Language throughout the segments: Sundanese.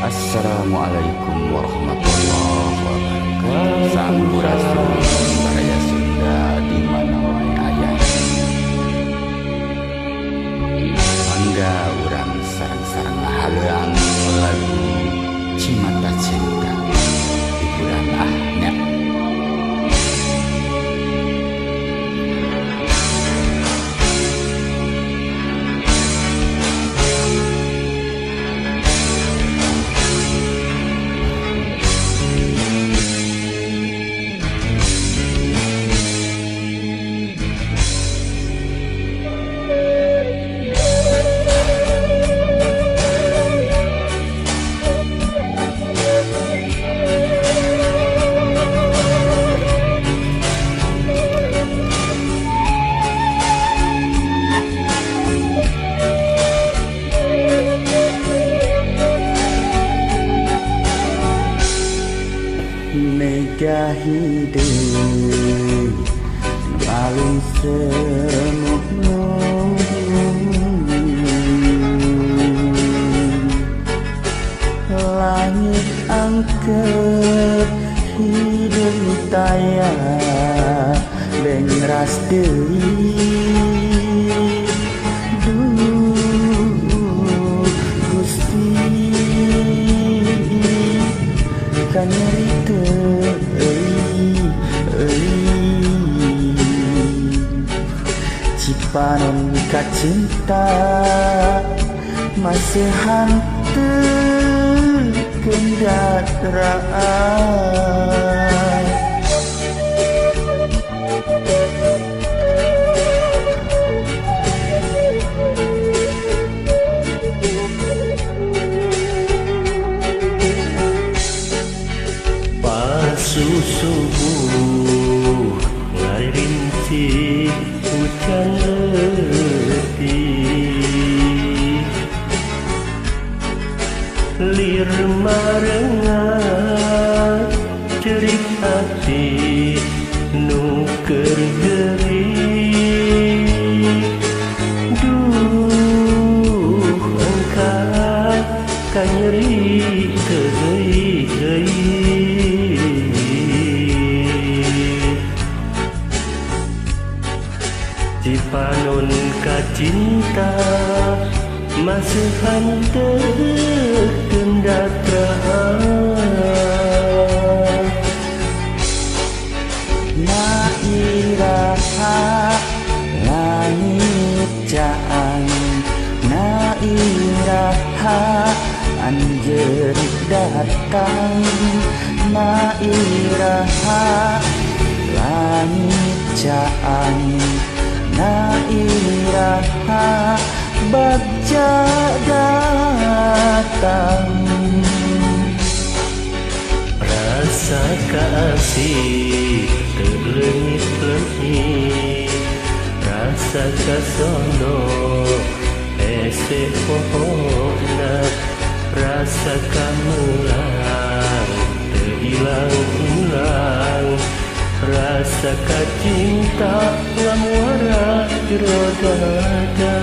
Assalamualaikum warahmatullahi wabarakatuh. Sampurasun baraya Sunda di mana wae aya. Mangga urang sareng-sareng ngahaleuang lagu Cimata Cinta hiburan ahnya. Mega hidup paling semuk langit angkep hidung taya bengras deui duh Gusti kanyeri teu Cipanon kacinta masih hantu kendaraan. Subuh ngarinci hujan letih lir marengan cerik hati nu keur gering duh engkau kanyeri teu deui. Cipanon kacinta masih hanteu kendatraan. Na iraha langit caang, na iraha anjeun datang, na iraha langit caang, na iraha bagja datang. Rasa kasih teu leungit-leungit, rasa kasono hese pohona, rasa kamelang teu ilang-ilang, rasa kacinta ngamuara jero dada.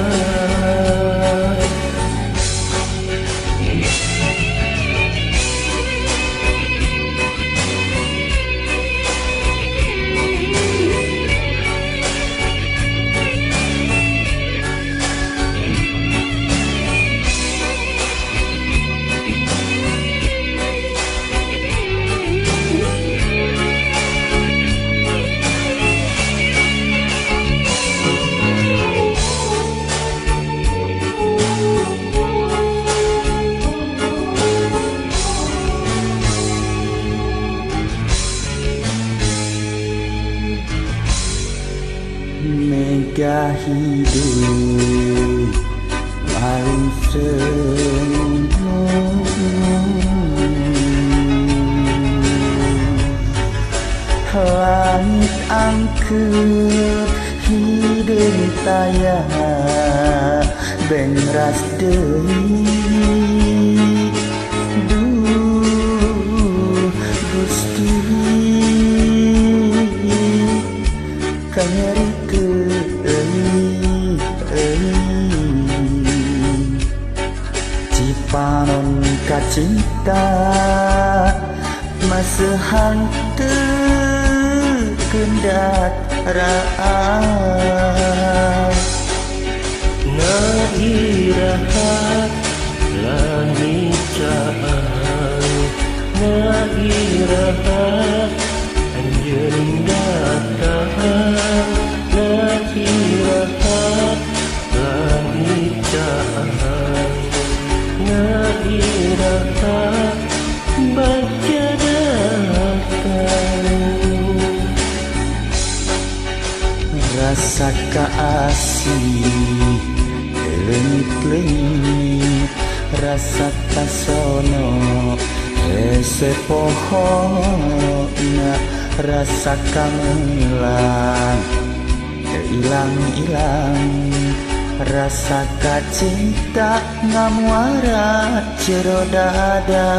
Mega hidup paling seneng langit angkep hideung taya bengras deui duh Gusti kanyeri teu. Panon kacinta masehan teu kendat raang. Na iraha langit caang, na iraha anjeun datang, na iraha langit caang, na iraha bagja datang. Rasa kaasih leungit-leungit, rasa kasono hese pohona, rasa kamelang ilang-ilang, rasa kacinta ngamuara jero dada.